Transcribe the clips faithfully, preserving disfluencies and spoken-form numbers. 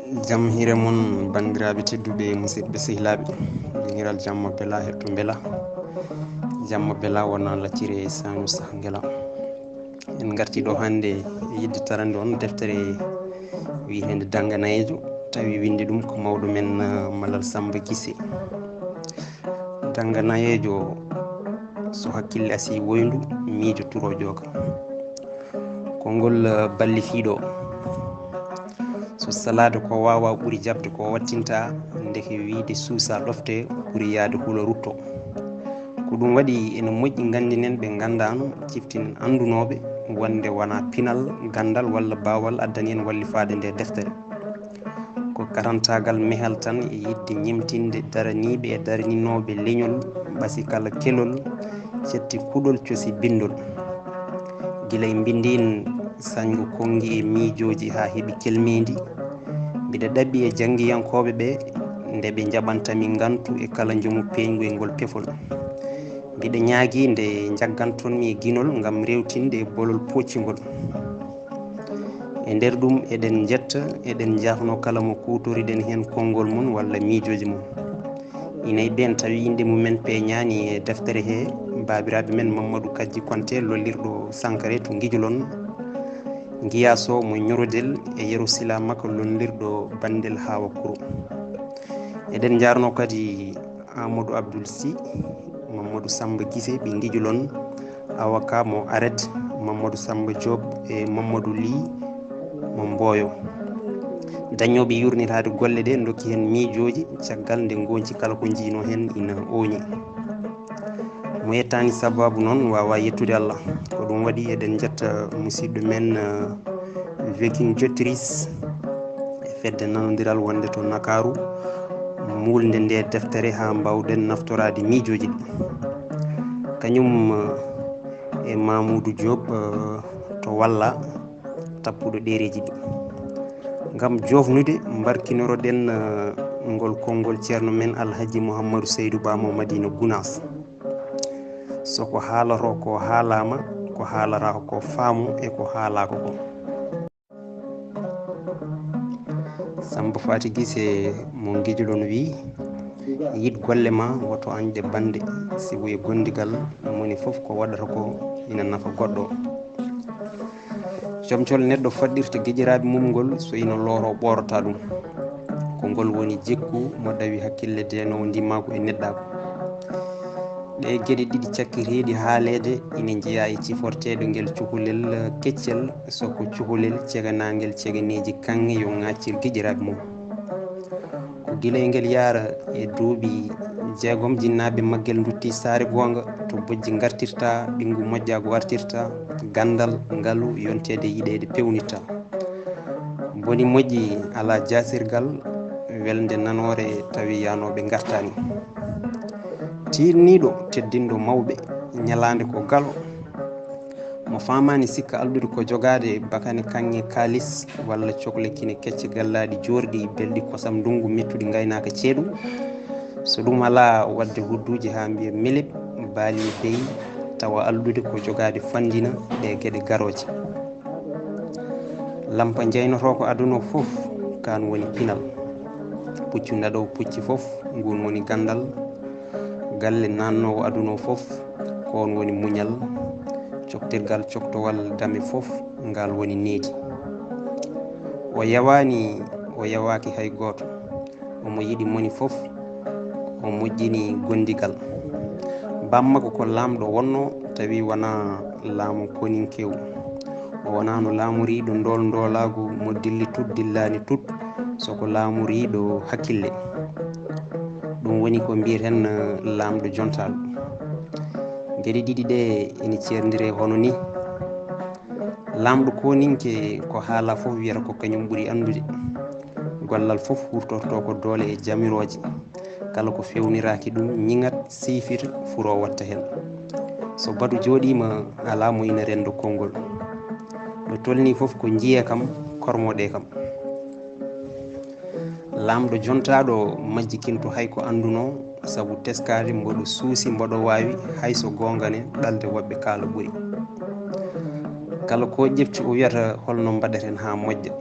Jam hiire mon, banndiraaɓe tedduɓe, musidɓe sehilaaɓe. Leñiral jamma bela, heɓto mbela. Jamma bela wona laccire sanu sah ngela. En ngarti ɗo hannde e yiɗde tarande on deftere wiyeteende Dannga Nayeejo, tawi winndi ɗum ko mawɗo men, ah, Malal Samba Gise. Dannga Nayeejo, so hakkille asii woyndu, miijo turo jooka. Konngol, eh, ballifiiɗo. So salaade ko waawaa ɓuri jaɓde ko wattinta, ndeke wiyde suusa ɗofte ɓuri yahde hula rutto. Ko ɗum waɗi ene moƴƴi nganndinen ɓe nganndaano, ciftinen anndunooɓe wonde wonaa pinal, ganndal walla baawal addani en wallifaade nde deftere. Ko karantaagal mehal tan e yiɗde ñemtinde daraniiɓe e daraninooɓe leñol, ɓasi kala kelol, cetti kuɗol, cosi binndol. Gila e mbinndiin sañngo konngi e miijooji haa heɓi kelmeendi, mbiɗa ɗaɓɓi e janngiyankooɓe ɓe nde ɓe njaɓanta mi ngantu e kala njomu peeñgu e ngol pefol. Mbiɗa ñaagii nde njagganton mi e ginol ngam rewtinde e bolol pooccingol. E nder ɗum, eɗen njetta, eɗen njaafnoo kala mo kuutoriɗen heen konngol mum walla miijooji mum. Ina e ɓeen tawi innde mumen peeñaani e deftere hee, baabiraaɓe men Mamadou Kajji Konte, lollirɗo Sankare to Ngijulon, Ngiyaa Sow mo Ñorodel e Yero Sila Maka, lollirɗo Banndel Hawa Kuro. Eɗen njaarnoo kadi Amadou Abdoul Sy, Mamadou Samba Gise, ɓe Ngijulon, avocat mo Aret, Mamadou Samba Diop e Mamadou Ly mo Mboyo. Dañooɓe yuurnitaade golle ɗe, ndokki heen miijooji, caggal nde ngonci kala ko njiynoo heen ina ooñi. Mo yettaani sabaabu noon waawaa yettude Allah. Ko ɗum waɗi eɗen njetta musiɗɗo men, eh, Viking Jotris e fedde nanondiral wonde to Ndakaaru, muulde nde deftere haa mbaawɗen naftoraade miijooji ɗi. Kañum, eh, e Mamoudou Diop, eh, to Walla, tappuɗo ɗereeji ɗi. Ngam joofnude, mbarkinoroɗen, eh, ngol konngol ceerno men Alhaji Mouhamadou Seydou Ba mo Madina Gounass. So ko haalatoo ko haalaama, ko haalatoo ko faamu e ko haalaaka ko. Samba Fati Gise mo Ngijulon wi, yiɗ golle ma woto añde bannde, sibu e gondigal moni fof ko waɗata ko ina nafa goɗɗo. Comcol neɗɗo faɗɗirta gijiraaɓe mum ngol so ina looroo ɓoorata ɗum. Ko ngol woni jikku mo dawi hakkille deenoowo ndimaagu e neɗɗaagu. Ɗee geɗe ɗiɗi cakkireeɗi haaleede ina njeyaa e ciforteeɗo ngel cukalel keccel, so ko cukalel ceganaangel ceganeeji kaŋŋe yo ŋaaccir gijiraaɓe mum. Ko gila e ngel yahra e duuɓi jeegom jinnaaɓe maggel nduttii saare goonga, to bojji ngartirta, ɓinngu moƴƴaagu artirta, ganndal, ngalu, yonteede, yiɗeede, peewnitta. Boni moƴƴi alaa jaasirgal, welde nanoore tawi yahnooɓe ngartaani. Tiiɗniiɗo, teddinɗo mawɓe, ñalaande ko galo. Mo faamaani sikka alɗude ko jogaade bakane kaŋŋe kaalis walla cokle kine kecce gallaaɗi joorɗi, belɗi kosam ndunngu, mettuɗi ngaynaaka ceeɗu. So ɗum alaa, waɗde hudduuji haa mbiya meleb, baali e beyi, tawa alɗude ko jogaade fanndina ɗe geɗe garooje. Lampa njeynotoo ko aduna o fof, kaan woni pinal. Puccu naɗoowo pucci fof, nguun woni ganndal. Galle naatnoowo aduna o fof, ko oon woni muñal. Coktirgal coktowal dame fof, ngaal woni needi. O yawaani, o yawaaki hay gooto. Omo yiɗi moni fof, o moƴƴini gondigal. Bammakko ko laamɗo wonnoo, tawi wonaa laamu koninkeewu. O wonaano laamoriiɗo ndool ndoolaagu mo dilli tut, dillaani tut, so ko laamoriiɗo hakkille. Ɗum woni ko mbiyeten, eh, laamɗo jontaaɗo. Geɗe ɗiɗi ɗe ene ceerndire hono ni. Laamɗo koninke ko haala fof wiyata ko kañum ɓuri anndude. Gollal fof hurtorto ko doole e jamirooje. Kala ko fewniraaki ɗum ñiŋat, siifita, furo watta heen. So batu jooɗiima, alaa mo ina renndo konngol. Ɗo tolnii fof ko njiyee kam, kormoɗee kam. Laamɗo jontaaɗo majjikinto hay ko anndunoo, sabu teskaade mboɗo suusi, mboɗo waawi, hay so goonga ne, ɗalde woɓɓe kaala ɓuri. Kala ko ƴefti o wiyata holno mbaɗaten haa moƴƴa.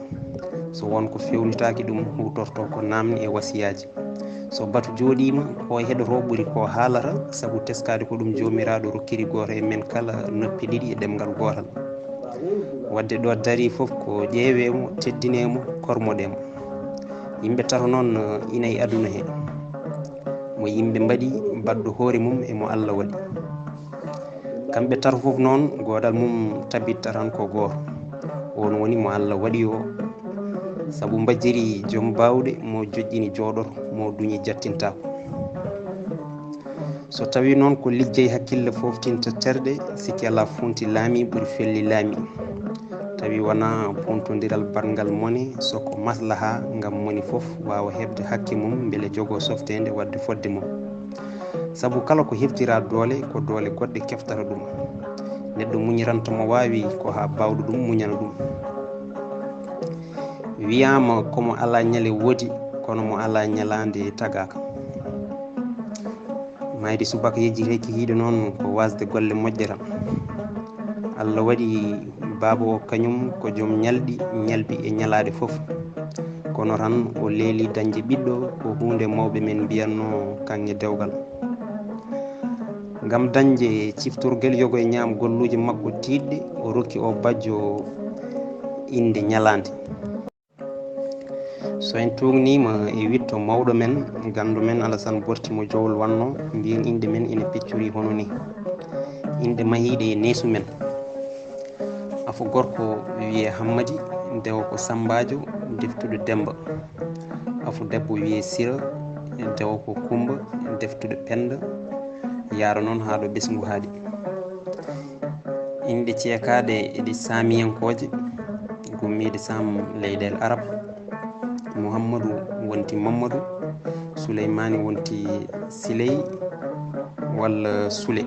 So won ko fewnitaaki ɗum, huutorto ko naamne e wasiyaaji. So batu jooɗiima, ko heɗoto ɓuri ko haalata, sabu teskaade ko ɗum Joomiraaɗo rokkiri gooto e men kala noppi ɗiɗi e ɗemngal gootal. Waɗde ɗo darii fof ko ƴeewee mo, teddinee mo, kormoɗee mo. Yimɓe tato noon ina e aduna he. Mo yimɓe mbaɗi baɗɗo hoore mum e mo Alla waɗi. Kamɓe tato fof noon, goodal mum tabitta tan ko gooto. Oon woni mo Alla waɗi o, sabu mbajjiri joom baawɗe, mo joƴƴini jooɗoto, mo duñi jattintaako. So tawii noon ko liggey hakkille fooftinta terɗe, sikki alaa funti laami ɓuri felli laami. Tawi wonaa puntondiral barngal mone, so ko maslaha ngam moni fof waawa heɓde hakke mum, mbele jogoo softeende waɗde fodde mum. Sabu kala ko heftira doole, ko doole goɗɗe keftata ɗum. Neɗɗo muñiranta mo waawi ko haa baawɗo ɗum muñana ɗum. Wiyaama ko mo alaa ñale woodi, kono mo alaa ñalaande tagaaka. Maayde subaka yejjitee kikiiɗe noon ko waasde golle moƴƴe tan. Alla waɗi baaba o kañum ko joom ñalɗi, ñalbi e ñalaaɗe fof. Kono tan o leeli dañde ɓiɗɗo ko huunde mawɓe men mbiyatnoo kaŋŋe dewgal. Ngam dañde ciftorgel yogo e ñaam golluuje makko tiiɗɗe, o rokki o bajjo innde ñalaande. So en tuugniima e wiɗto mawɗo men, ganndo men Alasan Borti mo Jowol wannoo, mbiyen inɗe men ina peccori hono nii. Inɗe mahiiɗe e neesu men. Afo gorko wiyee Hammadi, dewo ko Sammbaajo, deftuɗo Demmba. Afo debbo wiyee Sira, dewo ko Kummba, deftuɗo Pennda. Yaaro noon haa ɗo ɓesngu haaɗi. Inɗe ceekaaɗe e ɗi saamiyankooje, gummiiɗe Saam leyɗeele Arab. Muhammadu wonti Mammadu, Suleymaani wonti Siley walla Sule.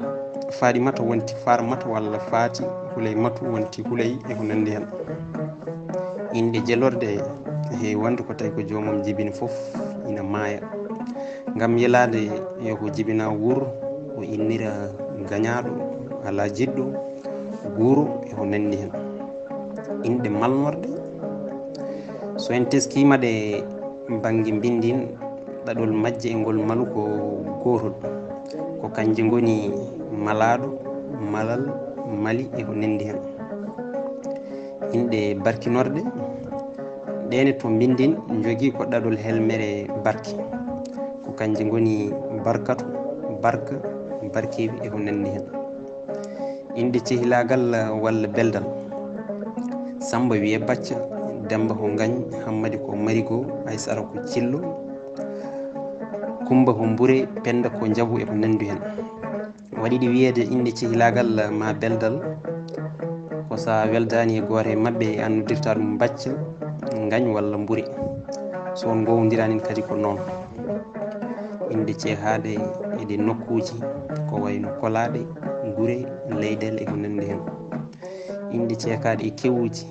Faaɗimata wonti Farmata walla Faati, Huleymatu wonti Huley e ko nanndi heen. Inɗe jelorɗe heewi wonde ko tawi ko joomum jibini fof ina maaya. Ngam yelaade yo ko jibinaa wuur, o innira gañaaɗo, alaa jiɗɗo, guuro e ko nanndi heen. Inɗe malnorɗe, so en teskiima ɗe bannge mbinndiin, ɗaɗol majje e ngol malu ko gootol. Ko kannje ngoni malaaɗo, malal, mali e ko nanndi heen. Inɗe barkinorɗe, ɗeene to mbinndiin njogii ko ɗaɗol helmere barki. Ko kannje ngoni barkatu, barka, barkeewi e ko nanndi heen. Inɗe cehilaagal walla beldal. Sammba wiyee Bacca, Demmba ko Ngañ, Hammadi ko Marigo, Aysara ko Cillo, Kummba ko Mbure, Pennda ko Njabu e ko nanndi heen. Waɗi ɗi wiyeede inɗe cehilaagal maa beldal, ko so a weldaani e gooto e maɓɓe, a noddirta ɗum Bacca, Ngañ walla Mbure. So on ngoowondiraani kadi ko noon. Inɗe ceehaaɗe e ɗi nokkuuji, ko wayno kolaaɗe, gure, leyɗeele e ko nanndi heen. Inɗe ceekaaɗe e kewuuji,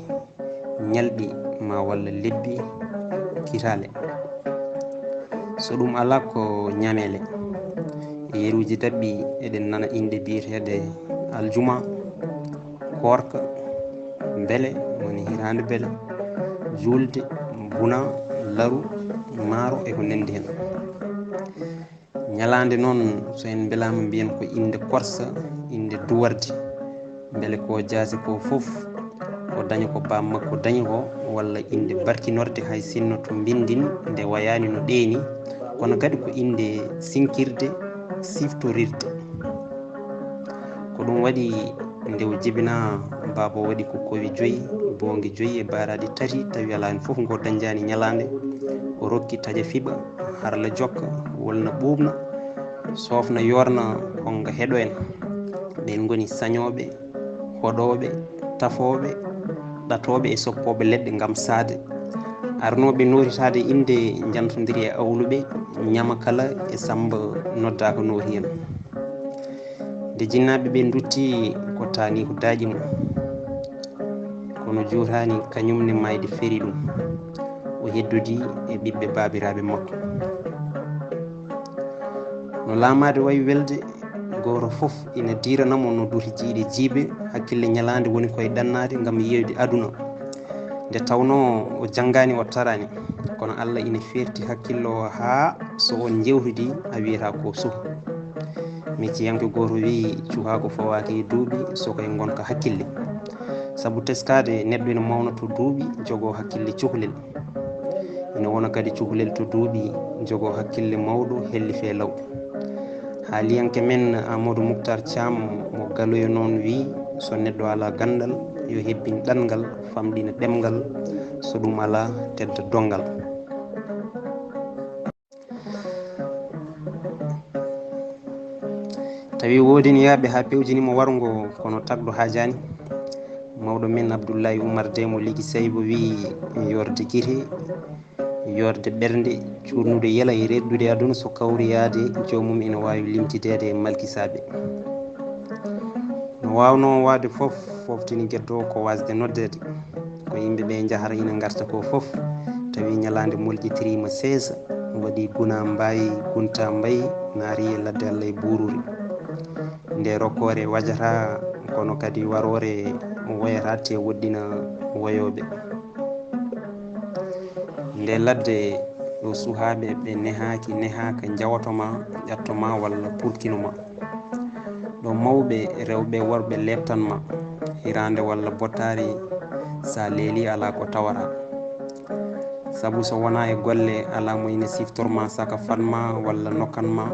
ñalɗi maa walla lebbi, kitaale. So ɗum alaa ko ñameele. E yeruuji daɓɓi eɗen nana inɗe biyeteeɗe aljuma, koorka, mbele, woni hiraande mbele, juulde, buna, laru, maaro e ko nanndi heen. Ñalaande noon, so en mbelaama mbiyen ko innde korsa, innde duwardi. Mbele ko jaasi ko fof, ko daño ko baam makko dañi ko, walla innde barkinorde hay sinno to mbinndiin nde wayaani no ɗeeni, kono kadi ko innde sinkirde, siftorirde. Ko ɗum waɗi nde o jibinaa, baaba waɗi ko kowi joyi, boonge joyi e baaraaɗi tati, tawi alaa heen fof ngo dañjaani ñalaande. O rokki taƴa fiɓa, harla jokka, wolna ɓuuɓna, soofna yoorna, on nga heɗo en. Ɓeen ngoni sañooɓe, hoɗooɓe, tafooɓe, ɗatooɓe e soppooɓe leɗɗe ngam saade. Arnooɓe nootitaade innde njantondirii e awluɓe, ñama kala e Sammba noddaaka nooti heen. Nde jinnaaɓe ɓe ndutti ko taani ko daaƴi mo. Kono juutaani kañum ne maayde feri ɗum. O heddodii e ɓiɓɓe baabiraaɓe makko. No laamaade wayi welde, gooto fof ina diirana mo no duti jiyɗe jiibe, hakkille ñalaande woni koye ɗannaade ngam yeeyde aduna. Nde tawnoo o janngaani, o taraani, kono Allah ina feerti hakkillo o haa so on njeewtidii a wiyata ko suh. Mecciyanke gooto wiyi, cuhaa ko fawaaki e duuɓi, so ko e ngonka hakkille. Sabu teskaade neɗɗo ina mawna to duuɓi, jogoo hakkille cukalel. Ina wona kadi cukalel to duuɓi, jogoo hakkille mawɗo, hellifee law. Haaliyanke men Amadou Mouctar Thiam mo Galoya noon wiyi, so neɗɗo alaa ganndal, yo hebbin ɗanngal, famɗina ɗemngal, so ɗum alaa, tedda donngal. Tawi woodiniyaaɓe haa pewjini mo warngo, kono tagɗo haajaani. Mawɗo men Abdoulaye Oumar Demo Ligi Saybo wiyi, yorde gite, yorde ɓernde, cuurnude yela e reɗɗude aduna so kawriyaade joomum ina waawi limtideede e malkisaaɓe. No waawnoo waade fof, foftini geddo ko waasde noddeede. Ko yimɓe ɓe njahata ina ngarta ko fof, tawi ñalaande moljitiriima seesa, waɗi guna mbayi, gunta mbayi, naari e ladde Allah e buururi. Nde rokkoore wajata, kono kadi waroore woyata te woɗɗina woyooɓe. Nde ladde ɗo suhaaɓe ɓe nehaaki, nehaaka njawoto ma, ƴatto ma walla pulkino ma. Ɗo mawɓe rewɓe worɓe leeptan ma, hiraande walla bottaari, sa leeli alaa ko tawata. Sabu so wonaa e golle, alaa mo ina siftor ma saka fan ma walla nokkan ma.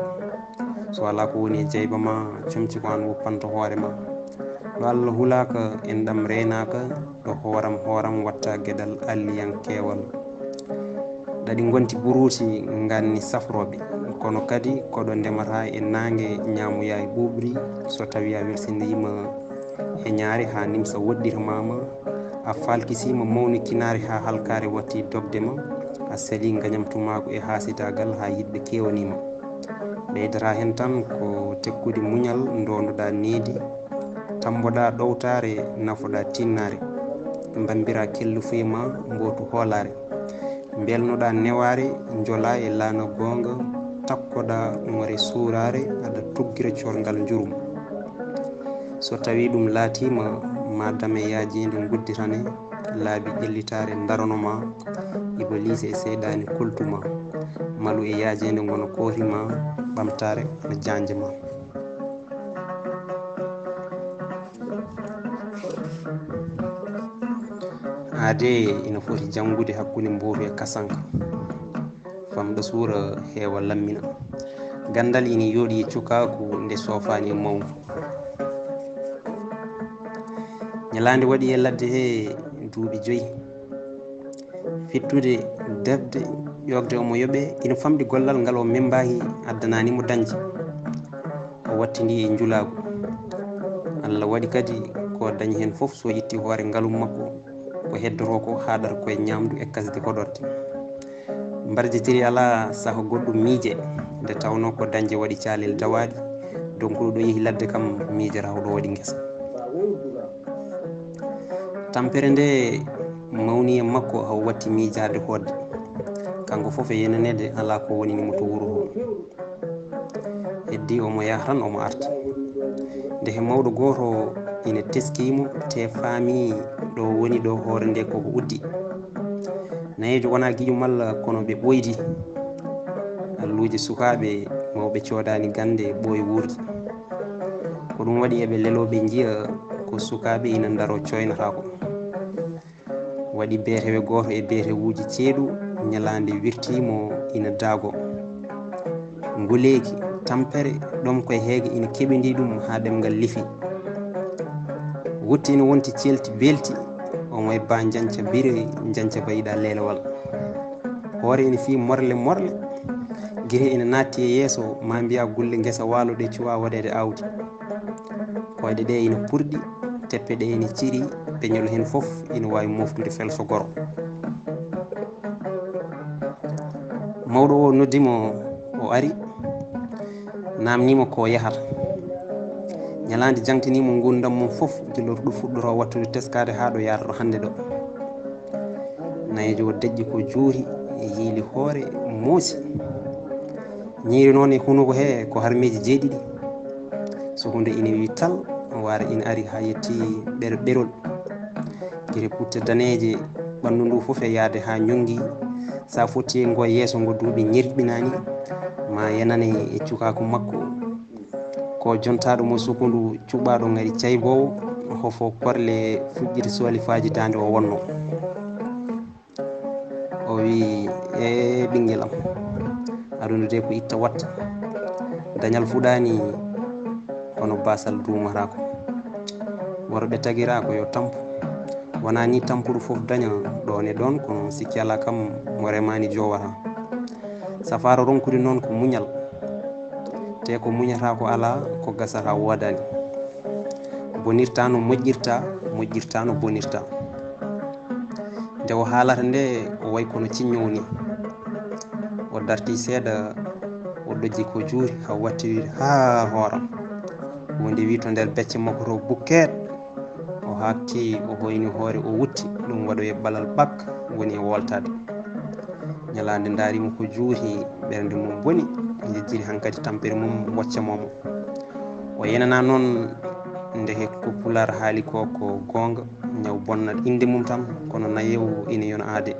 So alaa ko woni e jayba ma, comci ko aan woppanta hoore ma. Ɗo Allah hulaaka, enɗam reenaaka, ɗo hooram hooram watta geɗal alliyankeewal. Ɗaɗi ngonti buruuti nganni safrooɓe, kono kadi koɗo ndemata e naange ñaamoya e ɓuuɓri, so tawi a welsindiima e ñaare haa nimsa woɗɗirmaama, a falkisiima mawnikinaare haa halkaare watti dogde ma, a salii ngañamtumaagu e haasidaagal haa yiɗɓe keewanii ma. Ɓeydata heen tan ko tekkude muñal, ndondoɗaa needi, tammboɗaa ɗowtaare, nafoɗaa tinnaare, mbambiraa kellufuye ma, mbootu hoolaare. Mbelnoɗaa newaare, njolaa e laana goonga, takkoɗaa ŋore suuraare, aɗa tuggira corngal njurum. So tawii ɗum laatiima ma dame yaajeende ngudditane, laabi ƴellitaare ndarano ma, Ibiliisa e seyɗaani kultu ma, malu e yaajeende ngona koori ma, ɓamtaare no jaanje ma. Aadee ina foti janngude hakkunde mbootu e kasanka, famɗa suura heewa lammina. Ganndal ina yooɗi e cukaaku nde soofaani e mawngu. Ñalaande waɗi e ladde he duuɓi joyi. Fittude, defde, ƴoogde omo yoɓee, ina famɗi gollal ngal o membaaki addanaani mo dañde. O wattindi e njulaagu. Allah waɗi kadi ko dañi heen fof so itti hoore ngalum makko, ko heddotoo ko haaɗata ko e ñaamdu e kasde hoɗorde. Mbarjitiri alaa saha goɗɗum miije, nde tawnoo ko dañde waɗi caalel dawaaɗi, donkuɗo ɗo yehi ladde kam miijata ko ɗo waɗi ngesa. Tampere nde mawni e makko, haw watti miijaade hoɗde. Kanko fof e yenaneede alaa ko wonini mo to wuro to. Heddii omo yaha tan omo arta. Nde he mawɗo gooto ina teskii mo, te faami ɗo woni ɗo hoore nde koko uddi. Nayeejo wonaa giƴo malla kono ɓe ɓooydi. Alluuje sukaaɓe mawɓe coodaani gannde ɓooy wuurdi. Ko ɗum waɗi eɓe leloo ɓe njiya ko sukaaɓe ina ndaroo cooynataako. Waɗi beetewe gooto e beetewuuji ceeɗu, ñalaande wirtii mo ina daago. Nguleeki, tampere, ɗom koye heege ina keɓindii ɗum haa ɗemngal lifi. Wutte ina wonti celti beelti, omo e ba njanca bire, njanca ba yiɗa leelewal. Hoore ina fii morle morle, gite ina naatti e yeeso, ma mbiya gulle ngesa waalo ɗe cuwa waɗeede aawdi. Koyɗe ɗe ina purɗi, teppe ɗe ina ciri, peñol heen fof ina waawi moftude felso goro. Mawɗo o noddi mo, o ari, naamnii mo ko yahata. Ñalaande jaŋtinii mo nguurndam mum fof, gila ɗo fuɗɗoroo wattude teskaade haa ɗo yaarata hannde ɗo. Nayeejo o deƴƴi ko juuri, yiili hoore, moosi. Ñiiri noon e hunuko he ko harmeeji jeeɗiɗi. So huunde ina wi tal, waara ina ari haa yetti ɓer-, ɓerol. Gite putte daneeje Ɓanndu ndu fof e yahde haa ñonngi. So a fotti e ngo yeeso ngo duuɓi ñerɓinaani, ma yenane e cukaaku makko. Ko jontaaɗo mo sukundu cuɓaaɗo ngari cayboowo, hofo korle fuɗɗiti soolifaaji daande o wonno. O wi, "E ɓinngel am, aduna de ko itta watta. Dañal fuɗaani kono baasal duumataako. Worɓe tagiraa ko yo tampu. Wonaa ni tampuɗo fof daña ɗoon e ɗoon, kono sikki alaa kam mo remaani jowata. Safaara ronkude noon ko muñal. Te ko muñata ko alaa, ko gasata woodaani. Bonirta no moƴƴirta, moƴƴirta no bonirta." Nde o haalata nde, o wayi kono ciññoowo ni. O darti seeɗa, o ɗojji ko juuri, haa wattiri haa hooram. Huunde wi to nder becce makko to bukkeet. O haakti, o hoyni hoore, o wutti, ɗum waɗoyi ɓalal ɓak, woni e woltaade. Ñalaande ndaari mo ko juuri, ɓernde mum boni, jejjiri hankadi tampere mum wocca momo. O yenana noon, ndeke ko Pulaar haali ko, ko goonga, ñaw bonnat innde mum tan, kono nayewu ina yona aade.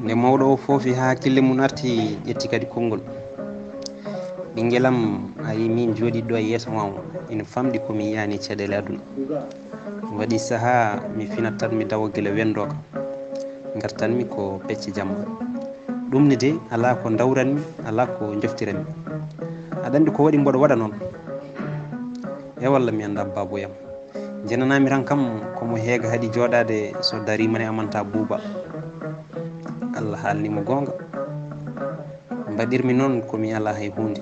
Nde mawɗo o foofi haa hakkille mum arti, ƴetti kadi konngol. "Ɓinngel am, a yii min jooɗiiɗo e yeeso ma o, ina famɗi ko mi yiyaani caɗeele aduna. Waɗi sahaa mi finat tan mi dawa gila wenndooka. Ngartanmi ko pecce jamma. Ɗum ne de alaa ko ndawranmi, alaa ko njoftiranmi. Aɗa anndi ko waɗi mboɗo waɗa noon? E walla mi anndaa baaboyam. Njenanaami tan kam ko mo heega haɗi jooɗaade so dariima ne amanta buuba." Allah haalni mo goonga. Mbaɗirmi noon ko mi alaa hay huunde.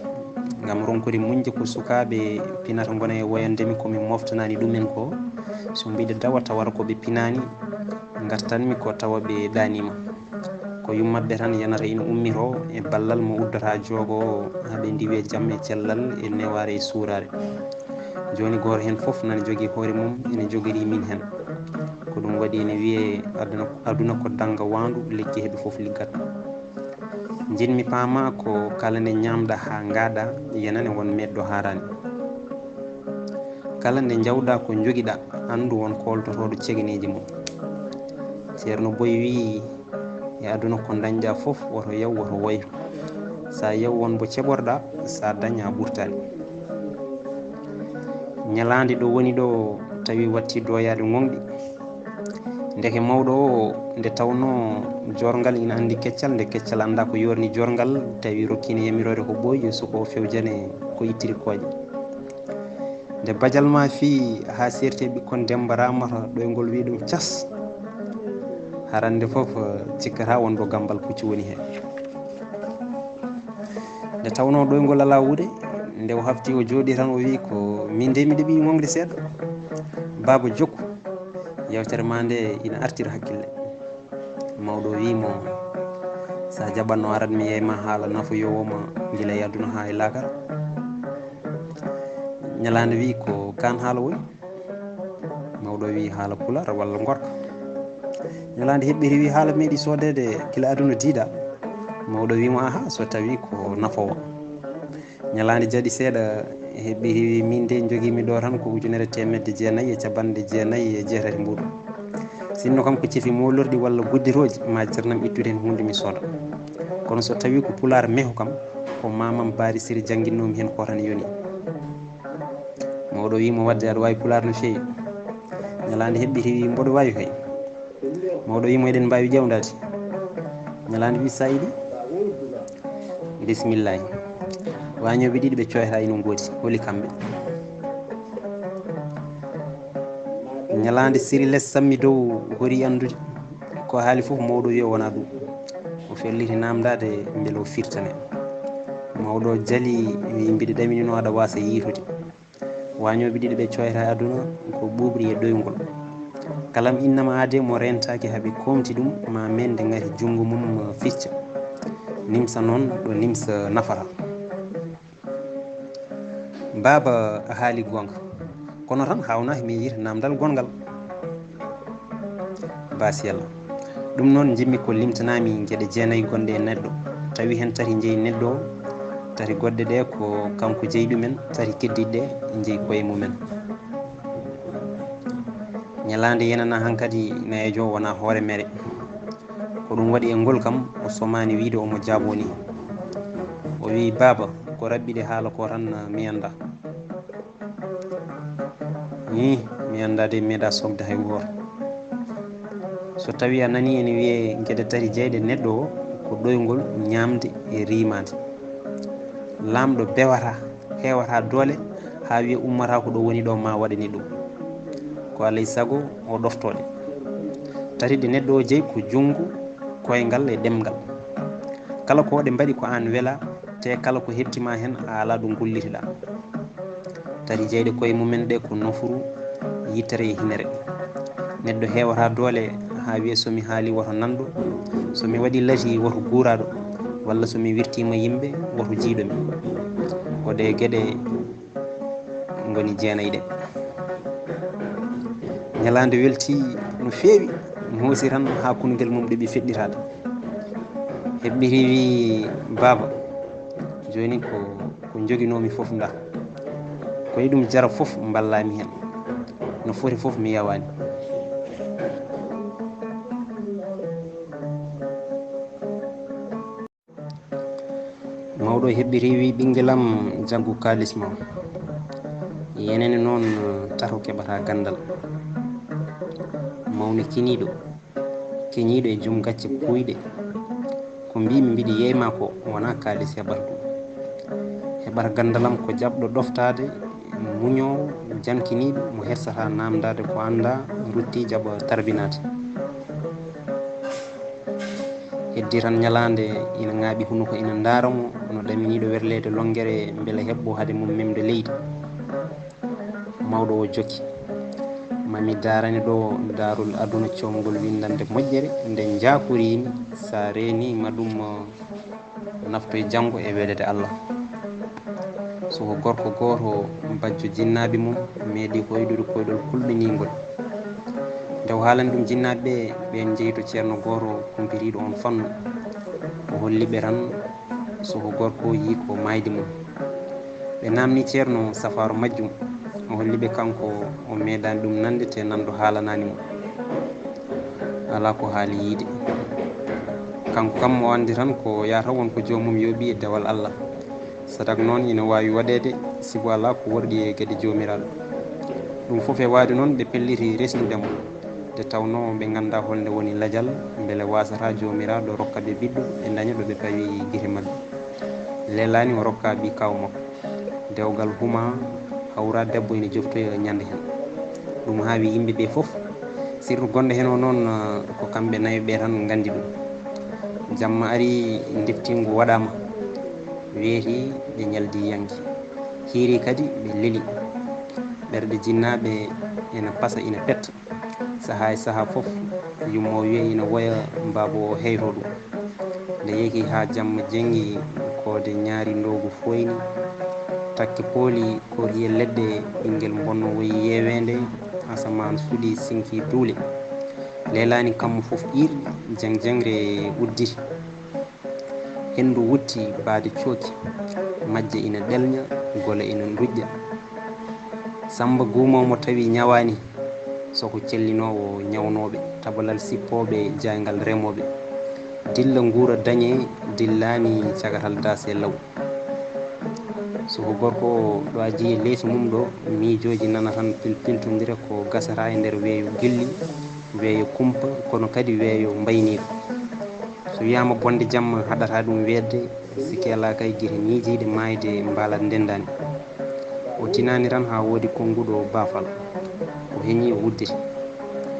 Ngam ronkude muñde ko sukaaɓe pinata ngona e woyande mi ko mi moftanaani ɗumen ko. So mbiɗa dawa tawata ko ɓe pinaani, ngartanmi ko tawa ɓe ɗaaniima. Ko yummaɓe tan yanata ina ummitoo e ballal mo uddata joogoowo haa ɓe ndiwi e jam e cellal e newaare e suuraare. Jooni gooto heen fof nana jogii hoore mum, ina jogori min heen. Ko ɗum waɗi ina wiyee aduna, aduna ko dannga waandu, lekki heɓe fof liggat. Njiɗmi paama ko kala nde ñaamɗa haa ngaaɗa, yenane won meeɗɗo haaraani. Kala nde njawɗa ko njogiɗa, anndu won kooltotooɗo cegeneeji mum. Ceerno Boy wii, e aduna ko ndañɗa fof, woto yaw, woto woyo. Sa yaw won mbo ceɓorɗa, sa dañ a ɓurtaani. Ñalaande ɗo woni ɗo, tawi watti doyaade ŋoŋɗi. Ndeke mawɗo o, nde tawnoo joorngal ina anndi keccal, nde keccal annda ko yoorni joorngal, tawi rokkiino yamiroore ko ɓooyi, yo suka o fewjane ko ittiri kooƴe. Nde bajal ma fii haa seerti e ɓikkon Demmba Raamata, ɗoyngol wii ɗum cas. Harande fof, eh, cikkata won ɗo gammbal puccu woni heen. Nde tawnoo ɗoyngol alaa wuude, nde o hafti o jooɗii tan o wii, "Ko min de miɗo ɓii ŋoŋde seeɗa. Baaba jokku, yewtere ma nde ina artira hakkille." Mawɗo wii mo, "Sa jaɓatno arat mi yeey ma haala nafoyoowo ma gila e aduna haa e laakara." Ñalaande wii, "Ko kaan haala woni?" Mawɗo wii, "Haala pulaar walla gorka." Ñalaande heɓɓiti wii, "Haala meeɗi soodeede gila aduna diida." Mawɗo wii mo, "Aha, so tawi ko nafoowo." Ñalaande jaɗi seeɗa, heɓɓiti wii, "Min de njogiimi ɗo tan ko ujunere teemedde jeenayi e capanɗe jeenayi e jeetati mbuuɗu. Sinno kam ko cefi moolorɗi walla gudditooji, ma jarnam ittude heen huunde mi sooda. Kono so tawi ko pulaar meho kam, ko mamam Baari Siri jannginnoomi heen ko tan yoni." Mawɗo wii mo, "Wadde aɗa waawi pulaar no feewi." Ñalaande heɓɓiti wii, "Mboɗo waawi kay." Mawɗo wii mo, "Eɗen mbaawi ƴeewdaade." Ñalaande wii, "Sa yiɗi, bisimillahi." Waañooɓe ɗiɗi ɓe coyata ina ngoodi, holi kamɓe? Ñalaande Siri Les sammi dow, hori anndude ko haali fof, mawɗo wii o wonaa ɗum. O felliti naamndaade mbele o firtane. Mawɗo jali, wii, "Mbiɗa ɗaminino aɗa waasa yiitude. Waañooɓe ɗiɗi ɓe coyata e aduna ko ɓuuɓri e ɗoyngol. Kala mo innama aade mo reentaaki haa ɓe koomti ɗum, ma meende ngati junngo mum ficca. Nimsa noon ɗo nimsa nafata." "Baaba, a haali goonga. Kono tan haawnaaki mi yiita naamndal gonngal." Baasi Yalla. Ɗum noon njiɗmi ko limtanaami geɗe jeenayi gonɗe e neɗɗo, tawi heen tati njeyi neɗɗo o, tati goɗɗe ɗe ko kanko jeyi ɗumen, tati keddiiɗe ɗe njeyi koye mumen. Ñalaande yenana hankadi nayeejo wona hoore mere. Ko ɗum waɗi e ngol kam o somaani wiide omo jaaboo ni. O wii, "Baaba, ko raɓɓiɗe haala ko tan mi anndaa." "Ih, mi anndaa de, mi meeɗaa sookde hay gooto." So tawii a nanii ene wiyee geɗe tati jeyɗe neɗɗo o, ko ɗoyngol, ñaamde e riimaade. Laamɗo bewataa, heewataa doole haa wiya ummataa ko ɗo woni ɗo maa waɗani ɗum. Ko alaa e sago o ɗoftoo ɗe. Tati ɗe neɗɗo o jeyi ko junngo, koyngal e ɗemngal. Kala ko ɗe mbaɗi ko aan welaa, te kala ko heɓti ma heen a alaa ɗo ngullitiɗaa. Tati jeyɗe koye mumen ɗe ko nofru, yittere e hinere. Neɗɗo heewataa doole haa wiya so mi haali woto nanɗo, so mi waɗi lati woto guuraɗo, walla so mi wirtiima yimɓe woto jiiɗo mi. Ko ɗe geɗe ngoni jeenay ɗe. Ñalaande welti no feewi, moosi tan haa kunngel mum ɗiɓi feɗɗitaade. Heɓɓiri wii, "Baaba, jooni ko, ko njoginoomi fof ndaa. Ko e ɗum jara fof mballaa mi heen. No foti fof mi yawaani." Mawɗo heɓɓiri wii, "Ɓinngel am, jaggu kaalis ma. Yenene noon, tato keɓataa ganndal." Mawni kiniiɗo, keñiiɗo e joom gacce puuyɗe. Ko mbiimi mbiɗi yeeyma ko wonaa kaalis heɓata ɗum. Heɓata ganndal am ko jaɓɗo ɗoftaade, muñoowo, jankiniiɗo, mo hersataa naamndaade ko anndaa, rutti jaɓa tarbinaade. Heddii tan ñalaande ina ŋaaɓi hunuko ina ndaara mo, no ɗaminiiɗo werleede lonngere mbele heɓɓo hade mum memde leydi. Mawɗo o jokki, "Ma mi daarane ɗo daarol aduna coomgol winndande moƴƴere, nde njaakoriimi, so a reenii ma ɗum naftoy janngo e weelede Allah." Suko gorko gooto, bajjo jinnaaɓe mum, meeɗi hoyɗude koyɗol kulɓiniingol. Nde o haalani ɗum jinnaaɓe ɓe, ɓeen njehi to ceerno gooto kumpitiiɗo oon fannu. O holli ɓe tan suko gorko o yii ko maayde mum. Ɓe naamni ceerno safaaru majjum. O holli ɓe kanko o meeɗaani ɗum nande te nanɗo haalanaani mo. Alaa ko haali yiide. Kanko kam o anndi tan ko yahata won ko joomum yooɓi e dewal Allah. Sadak noon ina waawi waɗeede, sibu alaa ko worɗi e geɗe Joomiraaɗo. Ɗum fof e waade noon, ɓe pelliti resnude mo, nde tawnoo ɓe nganndaa holnde woni lajal, mbele waasataa Joomiraaɗo rokka ɓe ɓiɗɗo, ɓe ndaña ɗo ɓe pawi gite maɓɓe. Leelaani o rokka ɓii kaaw makko. Dewgal huma, hawra debbo ina joftoya ñande heen. Ɗum haawi yimɓe ɓe fof. Sirru gonɗo heen o noon, ko kamɓe nayo ɓe tan nganndi ɗum. Jamma ari, ndeftingu waɗaama, weeti, ɓe ñaldi yanki. Hiiri kadi ɓe leli. Ɓerɗe jinnaaɓe ina pasa, ina petta. Sahaa e sahaa fof, yumma o wiya ina woya, baaba o heyto ɗum. Nde yehi haa jamma jenngi, koode ñaari ndoogu fooyni. Takke pooli, korhiye leɗɗe, ɓinngel mbonno woyi yeeweende, asamaan suɗi, sinki duule. Leelaani kammu fof iirɗi, jeng-jengre udditi. Henndu wutti baade cooki, majje ina ɗelña, gole ina ndujja. Sammba guumoowo mo tawi ñawaani, soko cellinoowo ñawnooɓe, tabalal sippooɓe jaayngal remooɓe. Dilla nguura dañee, dillaani cagatal daase law. Suko gorko o ɗo a jeyi leeso mum ɗo, miijooji nana tan pilpiltondira ko gasata e nder weeyo gilli, weeyo kumpa, kono kadi weeyo mbayniiko. So wiyaama bonde jamma haɗata ɗum weeɗde, sikke alaa kay gite miijiiɗe maayde mbaalat ndenndaani. O tinaani tan haa woodi konnguɗo baafal. O heñi o udditi.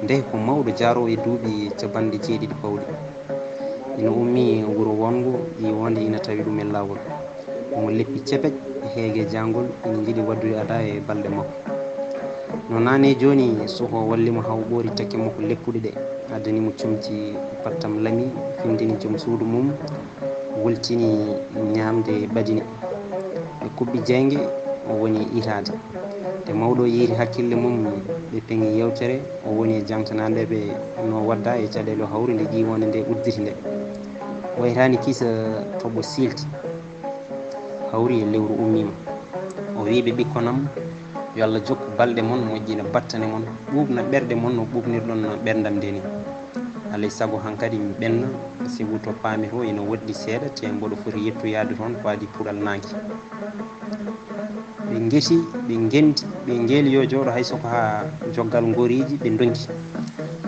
Nde ko mawɗo jaaroowo e duuɓi capanɗe jeeɗiɗi pawɗi. Ina ummii wuro wonngo, ƴiiwoonde ina tawi ɗum e laawol. Omo leppi cepec, heege jaangol, ina njiɗi waɗdude adaa e balɗe makko. No naane jooni, suko walli mo haa o ɓoori tekke makko leppuɗe ɗe, addani mo comci pattam lami, findini joom suudu mum, wultini ñaamde ɓadini. Ɓe kuɓɓi jeynge, o woni itaade. Nde mawɗo o yiiti hakkille mum, ɓe peŋi yeewtere, o woni e jaŋtanaade ɓe no waɗda e caɗeele o hawri nde ƴiiwoonde nde udditi nde. Waytaani kisa toɓo siilti, hawri e lewru ummiima. O wii ɓe, "Ɓikkon am, Yo Allah jokku balɗe mon, moƴƴina battane mon, ɓuuɓna ɓerɗe mon no ɓuuɓnirɗon ɓerndam nde ni. Alay sago hankadi mi ɓenna, sibu to paami to ina woɗɗi seeɗa, te mboɗo foti yettoyaade toon ko adii puɗal naange. Ɓe ngeti, ɓe ngendi, ɓe ngeeli yo jooɗo hay soko haa joggal ngoriiji ɓe ndonki.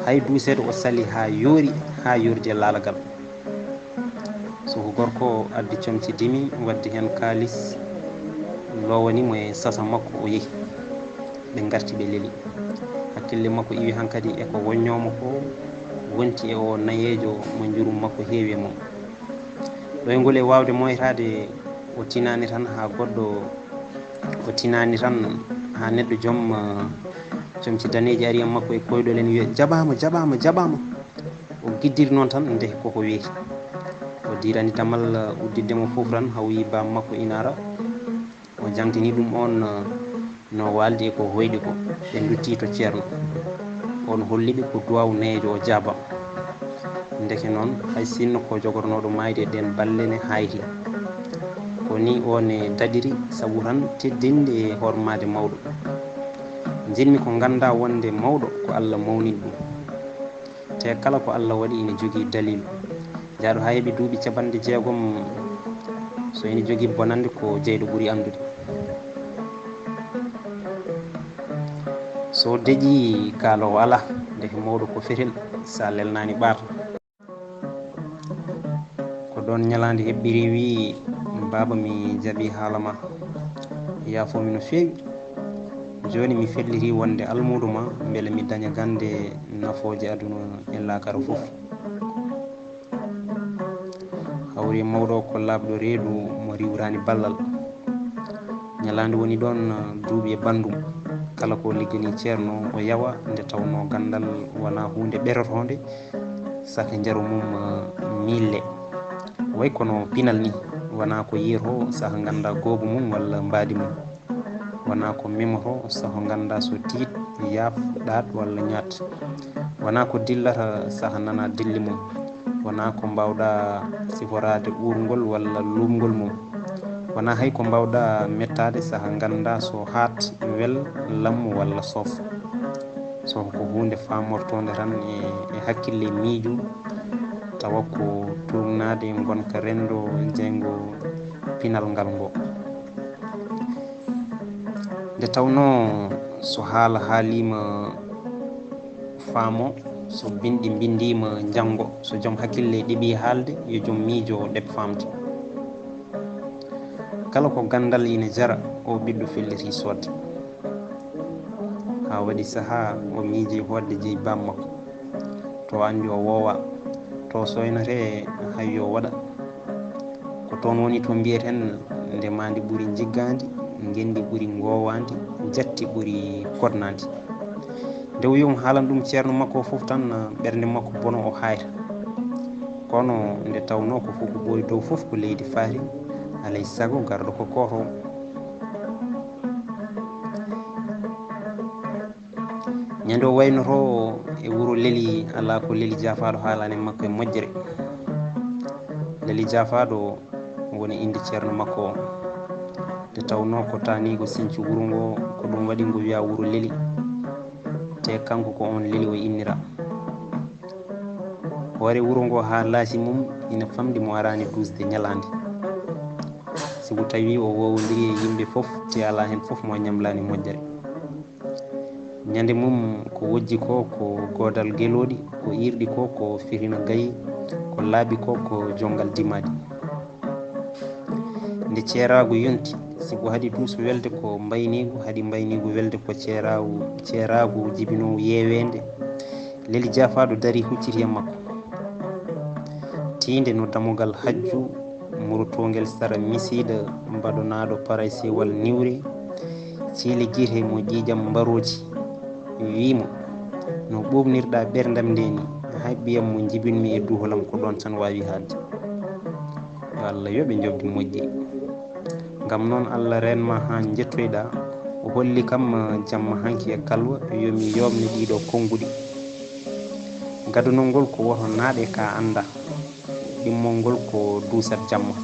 Hay duuseede o sali haa yoori, haa yoordi e laalagal. Suka gorko addi comci dimi, waddi heen kaalis, lowani mo e sasa makko, o yehi. Ɓe ngarti, ɓe leli. Hakkille makko iwi hankadi e ko wonnoo mo ko, wonti e o nayeejo mo njurum makko heewi e mum. Ɗoyngol e waawde moytaade, o tinaani tan haa goɗɗo, o tinaani tan haa neɗɗo joom, eh, comci daneeji ari e makko e koyɗol en wiya, "Jaɓaama, jaɓaama, jaɓaama." O giddiri noon tan, nde koko weeti. O diirani damal udditde mo fof tan, hawyi baam makko ina ara. O jangtini ɗum oon, eh, no waaldi e ko hoyɗi ko. Ɓe nduttii to ceerno. Oon holli ɓe ko duwaaw nayeejo o jaabaa. Ndeke noon, hay sinno ko jogornooɗo maayde e ɗeen balle ne haayti. Ko nii o ne daɗiri, sabu tan teddinde e hormaade mawɗo. Njiɗmi ko nganndaa wonde mawɗo ko Alla mawnini ɗum. Te kala ko Alla waɗi ina jogii daliilu. Jaaɗo haa heɓi duuɓi capanɗe jeegom, so ina jogii bonannde, ko jeyɗo ɓuri anndude. So deƴii, kaaloowo alaa, ndeke mawɗo ko fetel, so a lelnaani ɓaata. Ko ɗoon ñalaande heɓɓiri, wiyi, "Baaba, mi jaɓii haala ma. Yaafoo mi no feewi. Jooni mi felliti wonde almuudo ma, mbele mi daña gannde nafooje aduna e laakara fof." Hawri mawɗo ko laaɓɗo reedu mo riiwraani ballal. Ñalaande woni ɗoon, duuɓi e banndum. Kala ko ligganii ceerno o yawa, nde tawnoo ganndal wonaa huunde ɓerotoonde, saka njaru mum, eh, miille. Way kono pinal ni, wonaa ko yiyetoo saka nganndaa goobu mum walla mbaadi mum. Wonaa ko memoto saho nganndaa so tiit, yaaf, ɗaat walla ñaat. Wonaa ko dillata saha nanaa dilli mum. Wonaa ko mbaawɗaa siforaade uurngol walla luuɓngol mum. Wonaa hay ko mbaawɗaa mettaade saha nganndaa so haat, wel, lammu walla soof. So ko huunde faamortoonde tan e, e hakkille miijo, tawa ko tuugnaade ngonka renndo jeyngo pinal ngal ngo. Nde tawnoo so haala haaliima faamo, so binndi mbinndiima njanngo, so joom hakkille ɗeɓii haalde, yo joom miijo ɗeɓ faamde. Kala ko ganndal ina jara, o ɓiɗɗo felliti soodde. Haa waɗi sahaa o miijii hootde jeyi baam makko. To anndi o woowaa, to sooynatee hay yo waɗa. Ko toon woni to mbiyeten, ndemaandi ɓuri njiggaandi, ngenndi ɓuri ngoowaandi, jatti ɓuri koɗnaandi. Nde o wiyi omo haalana ɗum ceerno makko o fof tan, ɓernde makko bono o haayta. Kono nde tawnoo ko fof ko ɓooyi dow fof ko leydi faati, alay sago garɗo ko gooto. Ñande o waynotoo e wuro Leli, alaa ko Leli Jaafaaɗo haalani makko e moƴƴere. Leli Jaafaaɗo woni innde ceerno makko o. Nde tawnoo ko taaniigo sinci wuro ngo, ko ɗum waɗi ngo wiyaa wuro Leli. Te kanko ko oon Leli o innira. Hoore wuro ngo haa laasi mum ina famɗi mo araani duusde ñalaande. Sibu tawi o woowondiri e yimɓe fof, te alaa heen fof mo ñamlaani moƴƴere. Ñande mum ko wojji ko, ko goodal gelooɗi, ko iirɗi ko, ko firina gayi, ko laaɓi ko, ko jonngal dimaɗi. Nde ceeraagu yonti, sibu haɗi duuso welde ko mbayniigu, haɗi mbayniigu welde ko ceeraagu, ceeraagu jibinoowu yeeweende. Leli Jaafaaɗo darii hucciti e makko. Tiinde no damogal hajju, murotoongel sara misiida, mbaɗonaaɗo paraysewal niwre, ciile gite mo ƴiiƴam mbarooji, wiyi mo, "No ɓuuɓnirɗaa ɓerndam nde ni, hay ɓiyam mo njibinmi e duholam ko ɗoon tan waawi haalde." Yo Allah yoɓe njoɓdi moƴƴi. Ngam noon Allah reen ma haa njettoyɗaa, o holli kam jamma hanki e kalwa, yo mi yooɓne ɗiɗo konnguɗi. Gadunol ngol ko woto naaɗe ka annda, ɗimmol ngol ko duusat jamma.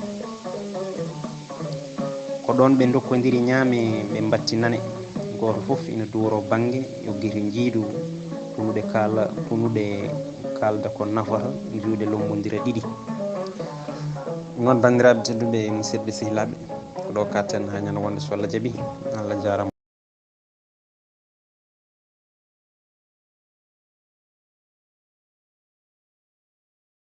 Ko ɗoon ɓe ndokkondiri ñaame, ɓe mbatti nane. Gooto fof ina duworo bannge, yo gite njiidu, punuɗe kaala, punuɗe kaalda ko nafata, juuɗe lommondira ɗiɗi. Noon, banndiraaɓe tedduɓe, musidɓe sehilaaɓe, ko ɗo katten haa ñande wonde, so Allah jaɓi. Allah jaaraama.